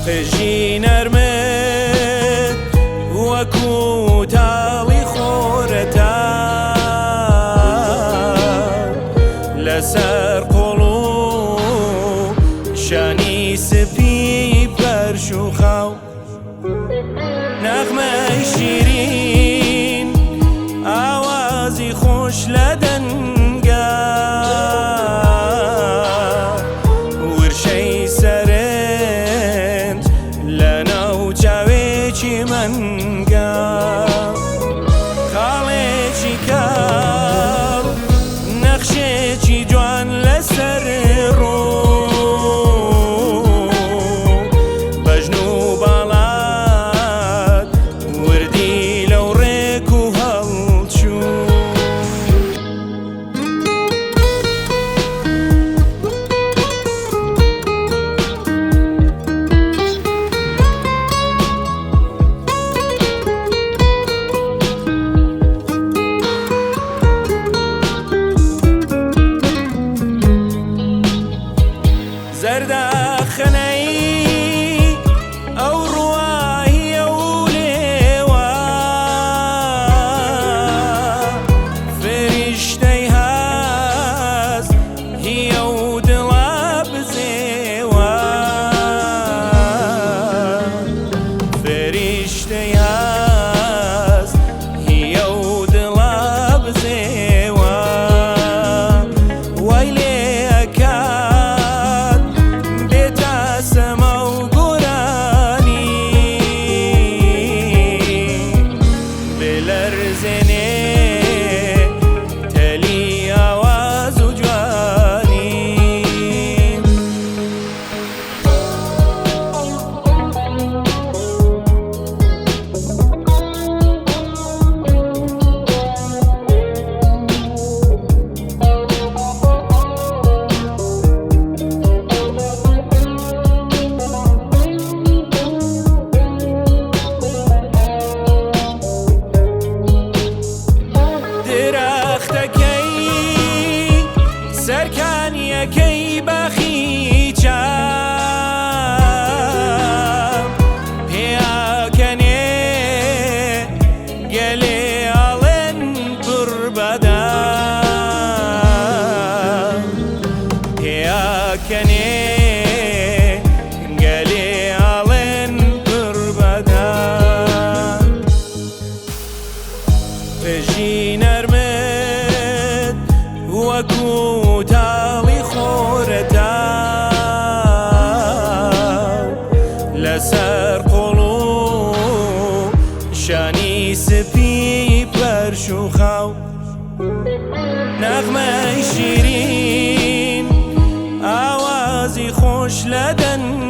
قژی نەرمت وەکو تاڵی خۆرەتا لەسەر قوڵ و شانی سپی پەرش و خاو نەغمەی شیرین ئاوازی خۆش لە دەنگا ورشەی سەرنج لە ناو چاوێکی مەنگا خاڵێکی کاڵ نەخشێکی جوان لەسەر ڕوو بەژن و باڵات وردی لەو ڕێک و هەڵچوو. زەرداخەنەی ئەو ڕواهیە و لێوە فریشتەی هەست هیە و دڵە بزێوە فریشتەی هەست هیە و دڵە بزێوە وای لێ ئەکات بێتە سەما و گۆرانی بلەرزێنێ تەلی ئاواز و جوانی. درەختەکەی سەرکانیەکەی باخیچە پێیاکەنێ گەلێ ئاڵێن پڕ بەدا پێیاکەنێ گەلێ ئاڵێن پڕ بەدا قژی نەرمت وەکو تاڵی خۆرەتا لەسەر قوڵ و شانی سپی پەرش و خاو نەغمەی شیرین ئاوازی خۆش لە دەنگا.